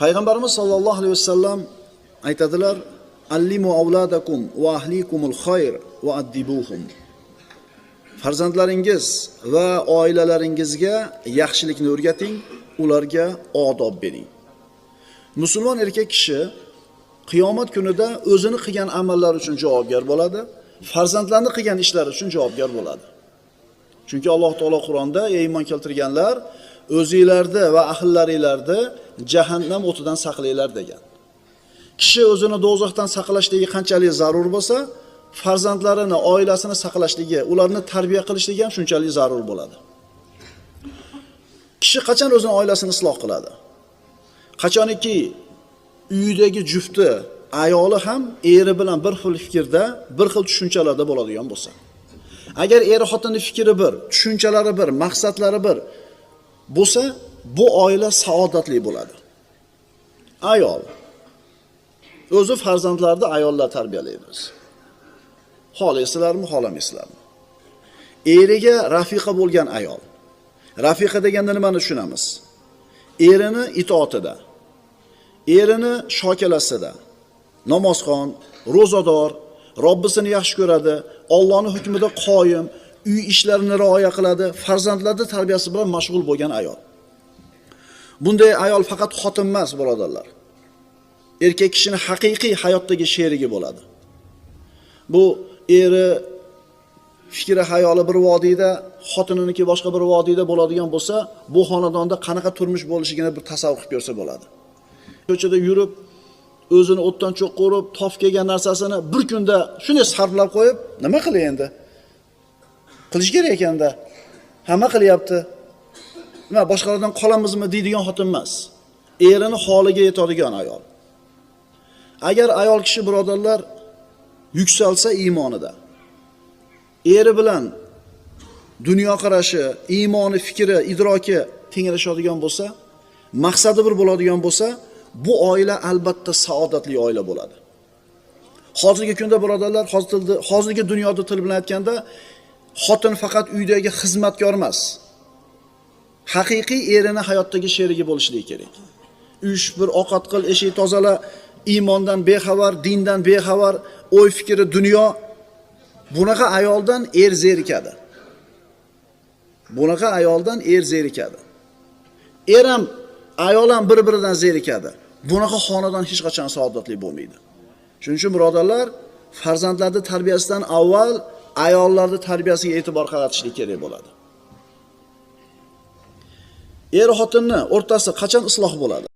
Payg'ambarimiz sollallohu alayhi vasallam aytadilar: "Allimu avladakum va ahlikumul khayr va addibuhum." Farzandlaringiz va oilalaringizga yaxshilikni o'rgating, ularga odob bering. Musulmon erkak kishi qiyomat kunida o'zini qilgan amallari uchun javobgar bo'ladi, farzandlarini qilgan ishlari uchun javobgar bo'ladi. Chunki Alloh taolo Qur'onda: "Ey iymon keltirganlar, o'zingizlarni va ahllaringlarni jahannam o'tidan saqlanglar" degan. Kishi o'zini do'zaxdan saqlashligi qanchalik zarur bo'lsa, farzandlarini, oilasini saqlashligi, ularni tarbiya qilishligi ham shunchalik zarur bo'ladi. Kishi qachon o'zini oilasini isloh qiladi? Qachoniki uyidagi jufti, ayoli ham eri bilan bir xil fikrda, bir xil tushunchalarda bo'ladigan bo'lsa. Agar eri xotinning fikri bir, tushunchalari bir, maqsadlari bir bo'lsa, bu oila saodatli bo'ladi. Ayol o'zi farzandlarni ayollar tarbiyalaydi. Xohlaysizlarmi, xohlamaysizlarmi? Eriga rafiqa bo'lgan ayol. Rafiqa deganda nimani tushunamiz? Erini itoatida, erini shokalasida, namozxon, ro'zador, Robbisini yaxshi ko'radi, Allohning hukmida qoyim, uy ishlarini rioya qiladi, farzandlarni tarbiyasi bilan mashg'ul bo'lgan ayol. Bunday ayol faqat xotin emas, birodarlar. Erkak kishini haqiqiy hayotdagi sherigi bo'ladi. Bu eri fikri hayoli bir vodiyda, xotininiki boshqa bir vodiyda bo'ladigan bo'lsa, bu xonadonda qanaqa turmush bo'lishligini bir tasavvur qilib ko'rsa bo'ladi. Ko'chada yurib, o'zini o'tdan cho'qqa urib, topib kelgan narsasini bir kunda shunday sarflab qo'yib, nima qilay endi? Qilish kerak ekanda. Hamma qilyapti. Nima, boshqalardan qolamizmi deydigan xotin emas. Erini holiga yetadigan ayol. Agar ayol kishi, birodarlar, yuksalsa iymonida, eri bilan dunyoqarashi, iymoni, fikri, idroki tenglashadigan bo'lsa, maqsadi bir bo'ladigan bo'lsa, bu oila albatta saodatli oila bo'ladi. Hozirgi kunda, birodarlar, hozirgi dunyoda til bilan aytganda, xotin faqat uydagi xizmatkor emas. Haqiqiy erini hayotdagi sherigi bo'lishligi kerak. Uy bir ovqat qil, eshik tozala, iymondan bexabar, dindan bexabar, o'y fikri dunyo, bunaqa ayoldan er zerikadi. Bunaqa ayoldan er zerikadi. Er ham, ayol ham bir-biridan zerikadi. Bunaqa xonadon hech qachon saodatli bo'lmaydi. Shuning uchun, birodarlar, farzandlarni tarbiyasidan avval ayollarni tarbiyasiga e'tibor qaratishlik kerak bo'ladi. Er xotinni o'rtasi qachon isloh bo'ladi?